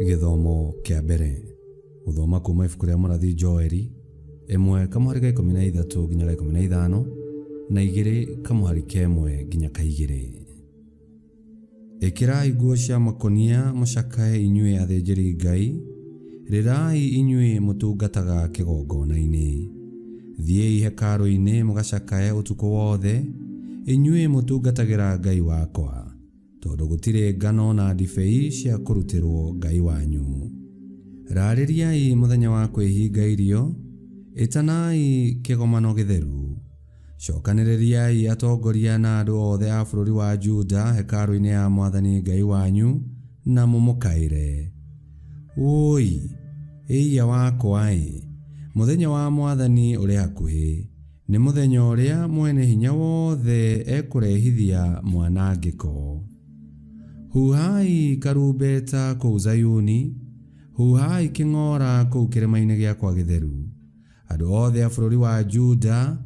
Gĩthomo kĩa mbere. Gũthoma kuma ibuku rĩa mũrathi Joeli, ĩmwe kamũhari ga 13 nginya ga 15 na 2 kamũhari ka ĩmwe nginya ka 2. Ĩkĩrai nguo cia makũnia mũcakae inyuĩ athĩnjĩri Ngai, rĩrai inyuĩ mũtungataga kĩgongona-inĩ. Thiĩi hekarũ-inĩ mũgacakae ũtukũ wothe, inyuĩ mũtungatagĩra Ngai wakwa, tondũ gũtirĩ ngano na ndibei cia kũrutĩrwo Ngai wanyu. Raarĩriai mũthenya wa kwĩhinga irio, ĩtanai kĩgomano gĩtheru. Cokanĩrĩriai atongoria na andũ othe a bũrũri wa Juda hekarũ-inĩ ya Mwathani Ngai wanyu na mũmũkaĩre. Wũi! Ĩiya wakwa-ĩ! Mũthenya wa Mwathani ũrĩ hakuhĩ, nĩ mũthenya ũrĩa Mwene-Hinya-Wothe ekũrehithia mwanangĩko. Huhai karumbeta kũu Zayuni, huhai kĩng'oora kũu kĩrĩma-inĩ gĩakwa gĩtheru! Andũ othe a bũrũri wa Juda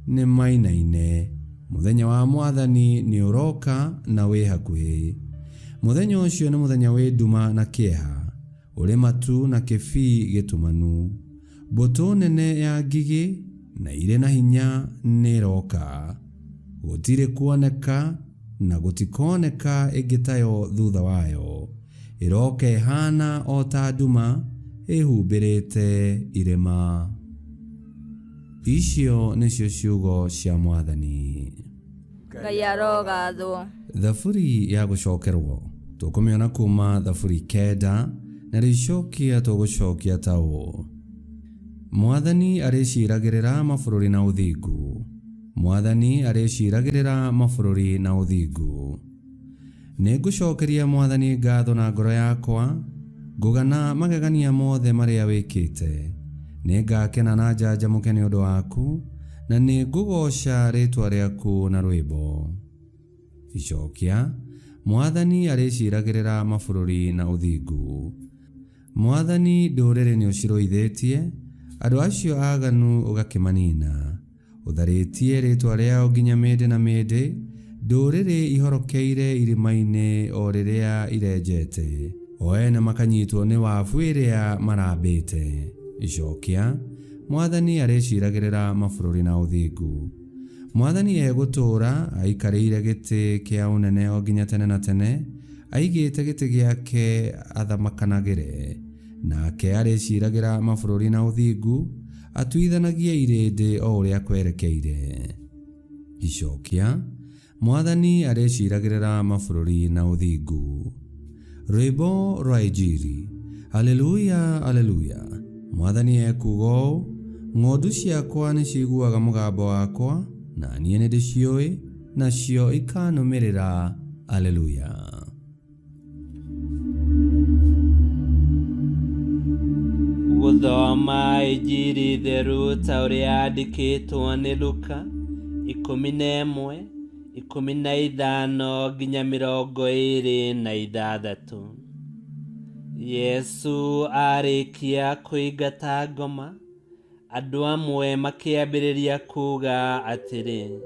nĩ mainaine. Mũthenya wa Mwathani nĩ ũroka na wĩ hakuhĩ. Mũthenya ũcio nĩ mũthenya wĩ nduma na kĩeha, ũrĩ matu na kĩbii gĩtumanu. Mbũtũ nene ya ngigĩ na irĩ na hinya nĩ ĩroka. Gũtirĩ kuoneka na gũtikoneka ĩngĩ tayo thutha wayo. Ĩroka ĩhaana o ta nduma ĩhumbĩrĩte irĩma. Icio nĩcio ciugo cia Mwathani. Ngai arogathwo. Thaburi ya gũcokerwo tũkũmĩona kuma Thaburi 9 na rĩcokia tũgũcokia ta ũũ: Mwathani arĩciragĩrĩra mabũrũri na ũthingu. Mwathani arĩciragĩrĩra mabũrũri na ũthingu. Nĩngũcokeria Mwathani ngatho na ngoro yakwa, ngũgana magegania mothe marĩa wĩkĩte. Nĩngakena na njanjamũke nĩ ũndũ waku, na nĩngũgooca rĩĩtwa rĩaku na rwĩmbo. Icokia, Mwathani arĩciragĩrĩra mabũrũri na ũthingu. Mwathani, ndũrĩrĩ nĩũcirũithĩtie, andũ acio aaganu ũgakĩmanina. Ũtharĩtie rĩĩtwa rĩao nginya mĩndĩ na mĩndĩ, ndũrĩrĩ ihorokeire irĩma-inĩ o rĩrĩa irenjete, o ene makanyitwo nĩ wabu ĩrĩa marambĩte. Icokia, Mwathani arĩciragĩrĩra mabũrũri na ũthingu. Mwathani egũtũũra aikarĩire gĩtĩ kĩa ũnene o nginya tene na tene, aigĩte gĩtĩ gĩake athamakanagĩre. Nake arĩciragĩra mabũrũri na ũthingu, atuithanagie irĩndĩ o ũrĩa kwerekeire. Icokia, Mwathani arĩciragĩrĩra mabũrũri na ũthingu. Rwĩmbo rwa Injiri. Aleluya, aleluya. Mwathani ekuuga ũũ, Ng'ondu ciakwa nĩciiguaga mũgambo wakwa, na niĩ nĩndĩciũĩ, nacio ikanũmĩrĩra. Aleluya. Gũthoma Injiri theru ta ũrĩa yandĩkĩtwo nĩ Luka, 11, 15 nginya 26. Yesu arĩkia kũingata ngoma, Andũ amwe makĩambĩrĩria kuuga atĩrĩ,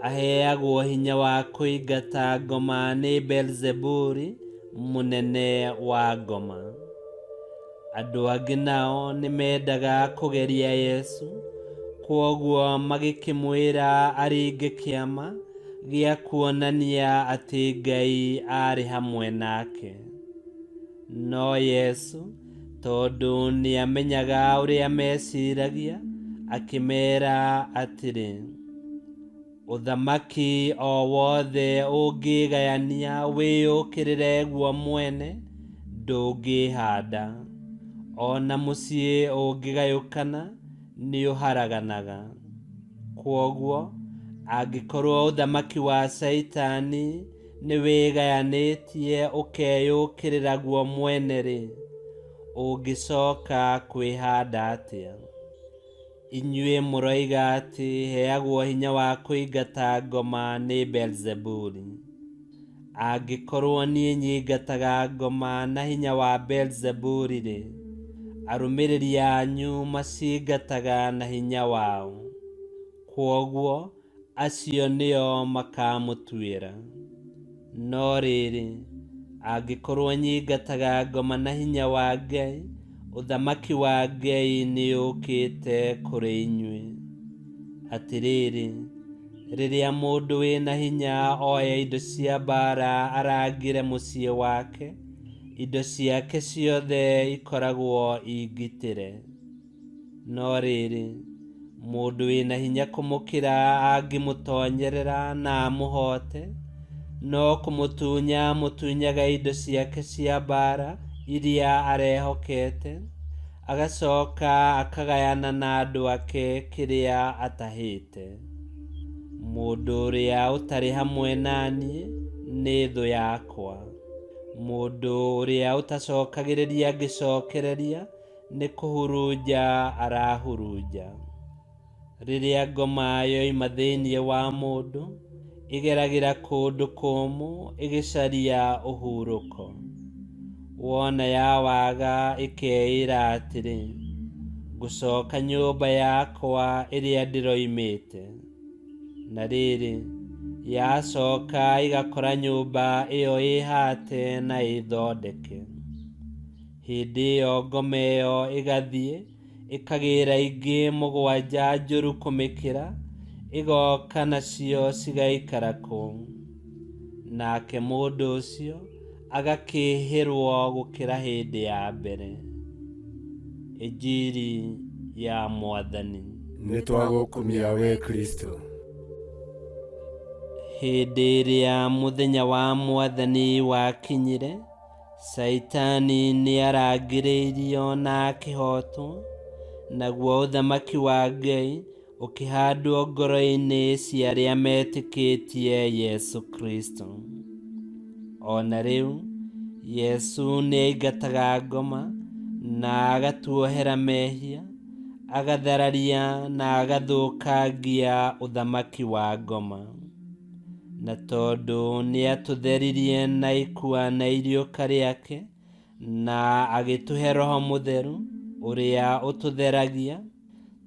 Aheagwo hinya wa kũingata ngoma nĩ Beelizebuli, mũnene wa ngoma. Andũ angĩ nao nĩ meendaga kũgeria Yesu, kwoguo magĩkĩmwĩra aringe kĩama gĩa kuonania atĩ Ngai aarĩ hamwe nake. No Yesu, tondũ nĩamenyaga ũrĩa meciragia, akĩmeera atĩrĩ, Ũthamaki o wothe ũngĩĩgayania wĩyũkĩrĩre guo mwene, ndũngĩĩhaanda, o na mũciĩ ũngĩgayũkana, nĩũharaganaga. Kwoguo, angĩkorwo ũthamaki wa Caitani nĩwĩgayanĩtie ũkeyũkĩrĩra guo mwene-rĩ, ũngĩcoka kwĩhanda atĩa? Inyuĩ mũroiga atĩ heagwo hinya wa kũingata ngoma nĩ Beelzebuli. Angĩkorwo niĩ nyingataga ngoma na hinya wa Beelzebuli-rĩ, arũmĩrĩri anyu macingataga na hinya waũ? Kwoguo acio nĩo makamũtuĩra. No rĩrĩ, Angĩkorwo nyingataga ngoma na hinya wa Ngai, ũthamaki wa Ngai nĩũkĩte kũrĩ inyuĩ. Atĩrĩrĩ, rĩrĩa mũndũ wĩna hinya oya indo cia mbaara arangĩre mũciĩ wake, indo ciake ciothe ikoragwo ingitĩre. No rĩrĩ, mũndũ wĩna hinya kũmũkĩra angĩmũtonyerera na amũhote, no kũmũtunya amũtunyaga indo ciake cia mbaara iria arehokete, agacoka akagayana na andũ ake kĩrĩa atahĩte. Mũndũ ũrĩa ũtarĩ hamwe na niĩ nĩ thũ yakwa. Mũndũ ũrĩa ũtacokagĩrĩria angĩcokereria nĩ kũhurunja arahurunja. Rĩrĩa ngoma yoima thĩinĩ wa mũndũ, ĩgeragĩra kũndũ kũmũ ĩgĩcaria ũhurũko. Wona yawaga ĩkeĩra atĩrĩ, ngũcoka nyũmba yakwa ĩrĩa ndĩroimĩte. Na rĩrĩ, yacoka ĩgakora nyũmba ĩyo ĩhate na ĩthondeke. Hĩndĩ ĩyo ngoma ĩyo ĩgathiĩ ĩkagĩra ingĩ mũgwanja njũru kũmĩkĩra, ĩgoka nacio cigaikara kũu. Nake mũndũ ũcio agakĩhĩrwo gũkĩra hĩndĩ ya mbere. Injiri ya Mwathani. Nĩ twagũkumia we Kristo. Hĩndĩ ĩrĩa mũthenya wa Mwathani wakinyire, Caitani nĩarangĩrĩirio na akĩhotwo, naguo ũthamaki wa Ngai ũkĩhandwo ngoro-inĩ cia arĩa metĩkĩtie Yesu Kristo. O na rĩu, Yesu nĩaingataga ngoma na agatuohera mehia, agathararia na agathũkangia ũthamaki wa ngoma. Na tondũ nĩatũtheririe na ikua na iriũka rĩake, na agĩtũhe Roho Mũtheru ũrĩa ũtũtheragia,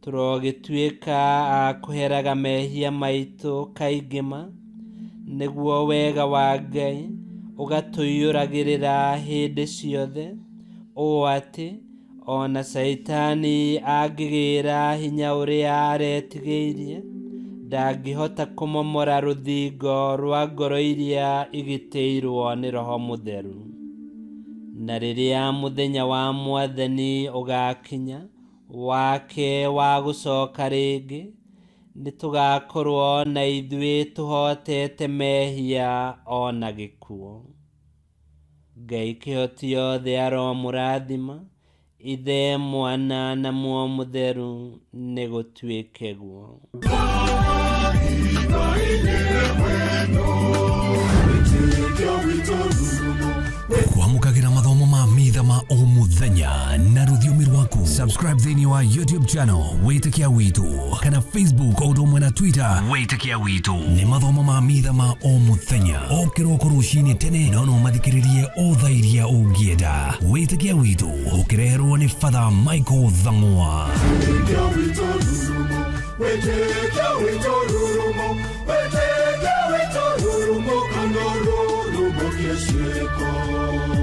tũrogĩtuĩka a kũheraga mehia maitũ kaingĩ ma, nĩguo wega wa Ngai ũgatũiyũragĩrĩra hĩndĩ ciothe, ũũ atĩ ona Caitani angĩgĩra hinya ũrĩa aretigĩirie, ndangĩhota kũmomora rũthingo rwa ngoro iria igitĩirwo nĩ Roho Mũtheru. Na rĩrĩa mũthenya wa Mwathani ũgakinya, wake wa gũcoka rĩngĩ, nĩtũgakorwo na ithuĩ tũhotete mehia ona gĩkuũ. Ngai kĩhoti yothe aromũrathima, Ithe, Mwana na Muoyo Mũtheru, nĩgũtuĩke guo. Kwamũkagĩra mathomo ma mitha ma o mũthenya na rũthiomi rwaku. Subscribe thĩinĩ wa YouTube channel Wĩtĩkia Witũ kana Facebook o ũndũ ũmwe na Twitter Wĩtĩkia Witũ. Nĩ mathomo ma mitha ma o mũthenya o kĩroko rũcinĩ tene, no no mathikĩrĩrie o thaa iria ũngĩenda. Wĩtĩkia Witũ ũkĩreherwo nĩ Father Michael Thang'wa. Wĩtĩkia witũ rurumo, wĩtĩkia witũ rurumo, kana rurumo kĩciĩko.